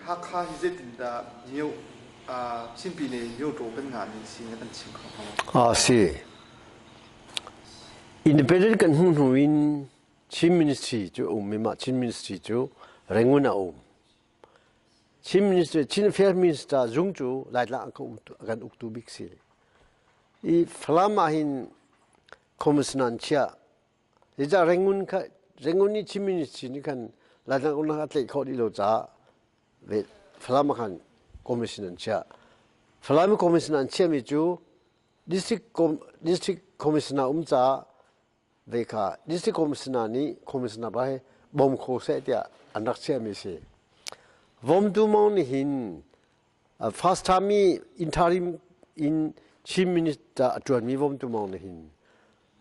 Hakha hi zeitindah myo Chin Pyine myotaw kan ngahmi si na kan chim kho hnga? A si. Independent kan hmuh hnu in Chin Ministry cu um i mah Chin Ministry cu Rangoon ah um. Chin Ministry, Chin Affairs Minister zung cu Laitlang a kan uktu bik si. I Falam ah hin commissioner an chiah. Zeicah Rangoon kha Rangoon i Chin Ministry nih khan Laitlang uknak a tlaih khawh dih lo caah Falam ah khan commission an chiah. Falam commission an chiahmi cu district district commissioner um caah ve kha district commissioner nih commissioner pa hi bawm kho seh tiah an rak chiahmi si. Vomtu Mong nih hin first time i interim in Chin minister a ṭuanmi Vomtu Mong nih hin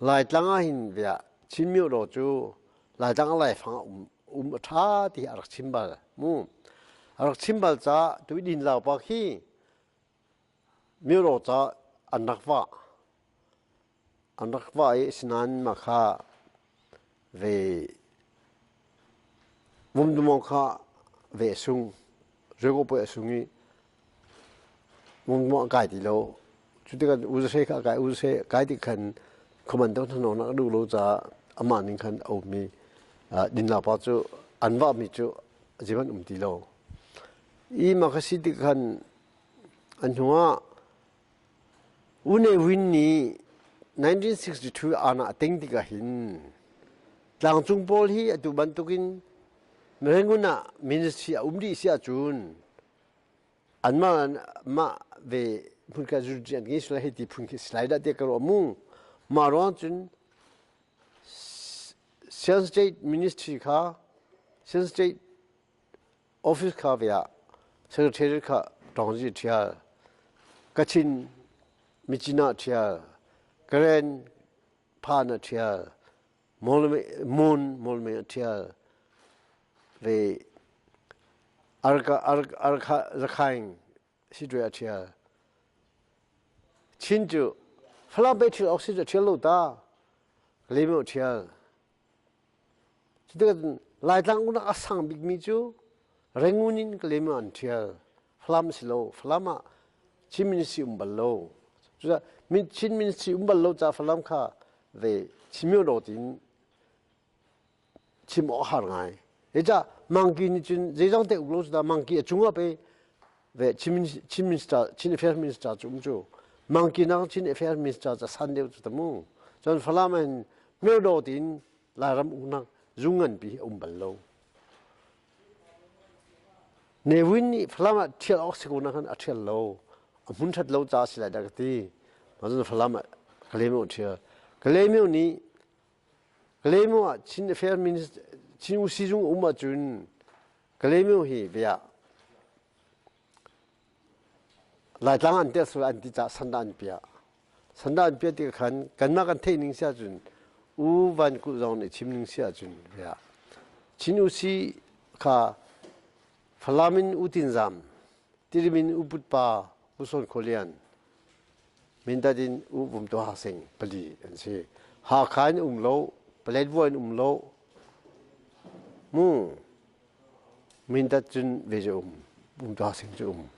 Laitlang ah hin via Chin myodaw cu Laitlang a laifang ah um um a ṭha ti hi a rak chim bal mu. A rak chim bal caah tu din lau pa khi myodaw ca an rak vah. An rak vah i asinain mah kha ve vumdumong kha ve a sung. Rego poi a sung i vumdumong a kai ti lo. Cu tikah uzahre kha a kai. Uzahre kai tik khan khuaman deuh hnahnawhnak a duh lo caah amah ning khan a um i dinnak pa cu an vahmi cu zeihmanh um ti lo. I mah kha si tik khan an hnuah U Ne Win nih 1962 aana a ting tikah hin tlangcung pawl hi atu bantukin Rangoon ah ministry a um dih si ahcun anmah mah ve hmunkhat zurti an ngei sual hei ti phun khi si lai dah tiah ka ruah mu. Mah ruang cun Shan State Ministry kha Shan State Office kha ve ah secretary kha Tawngzi ṭhial, Kachin Myitkyina ṭhial, Karen Phan a ṭhial, Mon Mawlmei a ṭhial, ve Rakhine Siṭuai a ṭhial. Chin cu Falam pei ṭhial awk si cu a ṭhial lo ta. Lemo a ṭhial. Cutikah Laitlang uknak a sang bikmi cu Rangoon in Kalaymyo an ṭhial. Falam si lo. Falam ah Chin Ministry um bal lo. Cucaah Chin Ministry um bal lo caah Falam kha ve Chinmyo do tiin chim awk a har ngai. Zeicah Mangki nih cun zeizong te uk lo cu Mangki a cungah pe ve Chin Minister, Chin Affairs Minister cu um cu. Mangki nak Chin Affairs Minister ca san deuh cu ta mu. Cun Falam in Myodaw tiin Lairam uknak zung nganpi hi a um bal lo. Ne Win nih Falam ah ṭhial awk si ko na khan a ṭhial lo. A hmun ṭhat lo caah si lai dah ka ti. Mah cun Falam ah Kalaymyo ṭhial. Kalaymyo nih Kalaymyo ah Chin Affairs Minister Chin Usi zung um ahcun Kalaymyo hi bia Laitlang an tel sual an ti caah sandah an piah. Sandah an piah tikah khan kanmah kan theih ning si ahcun U Van Kulh zong nih chim ning si ahcun bia Chin Usi kha Falam in U Tin Zam, Tidim in U Put Pa, U Sawn Khaw Lian, Mindat in U Vum Tu Ha Sing pali an si. Hakha in um lo, Paletwa in um lo, mu Mindat cun ve cu um, Um Tu Ha Sing cu um.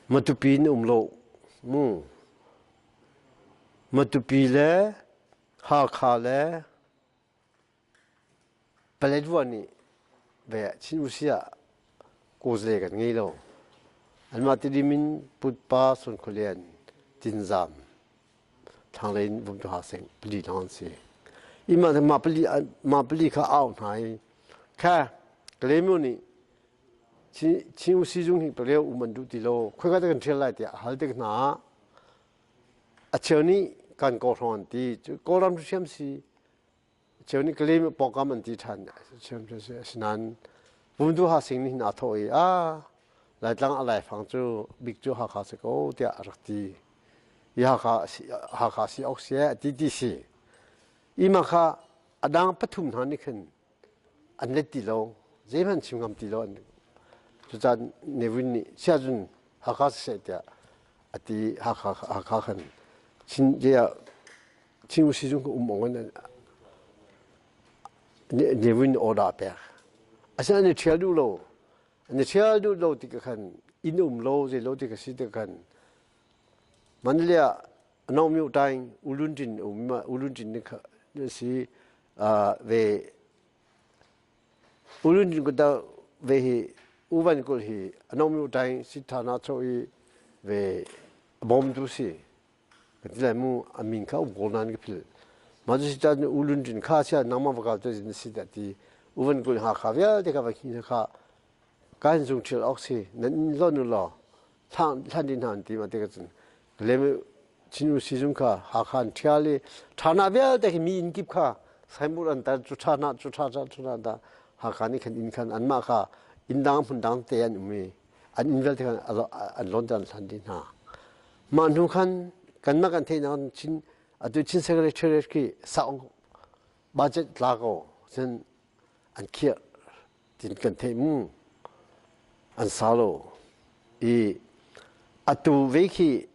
Matupi in um lo, mu Matupi le Hakha le Paletwa nih ve Chin Usi ah kawzle kan ngei lo. Anmah Tidim in Putpa Sunkhualian Tinzam thlanglei in Vumtu Haseng pali lawng an si. I mah mah pali mah pali kha au hna i kha Kalaymyo nih Chin Usi zung hi paleo um an duh ti lo. Khoika dah kan ṭhial lai tiah a hal tik hna ah a cheu nih kan kawhrawn an ti. Kawlram hriam si Cheu nih Kalay pawngkam an ti ṭhan. Asinain Vumtu Ha Sing nih hin aa thawh i a Laitlang a laifang cu bik cu Hakha si ko tiah a rak ti. I Hakha Hakha si awk si a ti ti si. I mah kha a dang pathum hna nih khin an let ti lo. Zeihmanh chim ngam ti lo. Cucaah Ne Win nih sia cun Hakha siseh tiah a ti Hakha Hakha khan Chin Chin sizung um ong in Ne Win order pek. Asinain i ṭhial duh lo. An i ṭhial duh lo tik ah khan inn um lo zei lo tik a si tik khan Mandalay ah Naung Taing U Lun Tin um U Lun Tin si ve U Lun Tin kuta ve hi U Van Kul hi Naung Taing si thana cho i ve bom tu si. Ka ti lai mu a min kha um ko nain ka philh. Mah cu si caan U Lun Tin kha sia nangmah va kal tu na si dah ti U Van Kul Hakha vialte kha va khi kha kan zung ṭhial awk si nan in lon u law thlan thlan din hna an ti ma te ka cun lem Chin U Si zung kha Hakha an ṭhial i ṭhana vialte khi mi inn kip kha signboard an tar cu ṭha na cu ṭha cu ṭha da Hakha nih khan inn khan anmah kha inn dang hmun dang te an um i an inn vialte khan an lon an hlan dih hna. Mah hnu khan kanmah kan theihnak Chin atu Chin Secretariat khi saung budget tla ko cun an khiah tin kan theih mu an sa lo i atu ve khi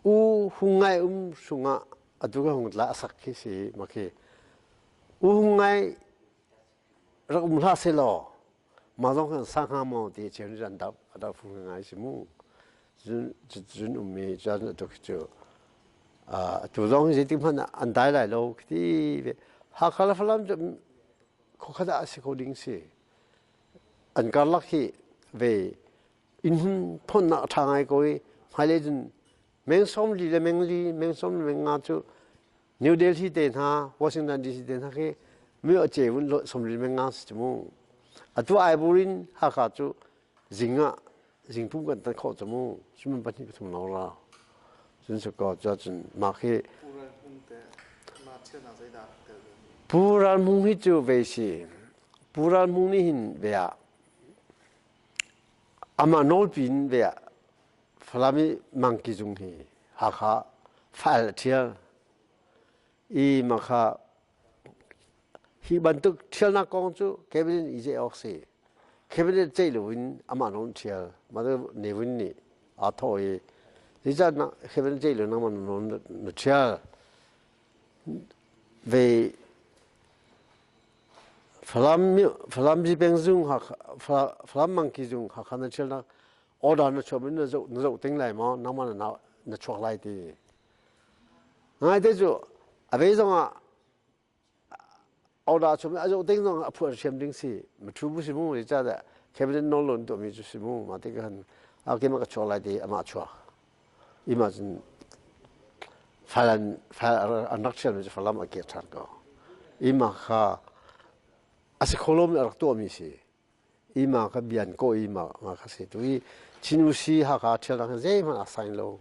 u hung ngai um sungah atu ka hung tla asak khi si ma khi u hung ngai rak um hlah seh law mah zong khan sa hnga maw ti cheu nih an dap a dap fung ngai si mu cun cun ummi cun atu khi cu atu zong hi zeitik hmanh ah an dai lai lo khi ti Hakha le Falam cu khuakhat ah a si kho ding si an karlak hi ve inn hmun thawnnak a ṭha ngai ko i hmailei cun meng 40 le meng li meng 40 meng nga cu New Delhi te hna, Washington DC te hna khi mi a ce vun 40 meng nga si mu. Atu Aibur in Hakha cu zing ah zingpum kan tan khawh cu mu. Sumin pahnih pathum lawng ra. Cun su ko cu cun mah khi Pu Ral Hmung hi cu ve si. Pu Ral Hmung nih hin ve ah amah nawlpi in ve ah Falam i Mangki zung hi Hakha file a ṭhial i makha hi bantuk ṭhialnak kong cu cabinet i ceih awk si. Cabinet ceih loin amah nawn ṭhial. Mah cu Ne Win nih aa thawh i zeicah cabinet ceih lo nangmah nawn na ṭhial. Ve Falam Falam Zipeng zung Falam Mangki zung Hakha na ṭhialnak order na chuah na zoh na zoh ting lai maw nangmah na na chuak lai ti ngai te cu a ve zong ah order chuah a zoh ting zong a phuah thiam ding si ma thu bu si mu ni cha da cabinet no loan to mi cu si mu ma te kan a ke ma ka chuak lai ti ama chuak ima cun falan an rak thiam mi cu falam a ke than ko ima kha a si kholom a rak tuah mi si Ima kha bian ko i ma ma kha si tu i Chin Usi Hakha ṭhial dang zeihmanh a sign lo.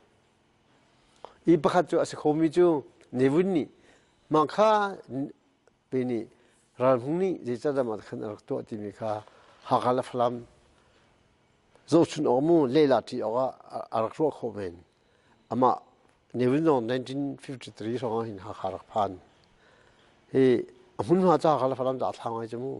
I pakhat cu a si khomi cu Ne Win nih mah kha pe nih Ralhmung nih zeicahdah mah khan a rak tuah timi kha Hakha le Falam zohchun awk mu lehla ṭi awk ah a rak ruah khawh men. Amah Ne Win zong 1953 hrawng ah hin Hakha rak phan. Hi a hmunhma ca Hakha le Falam ca a thla ngai cu mu.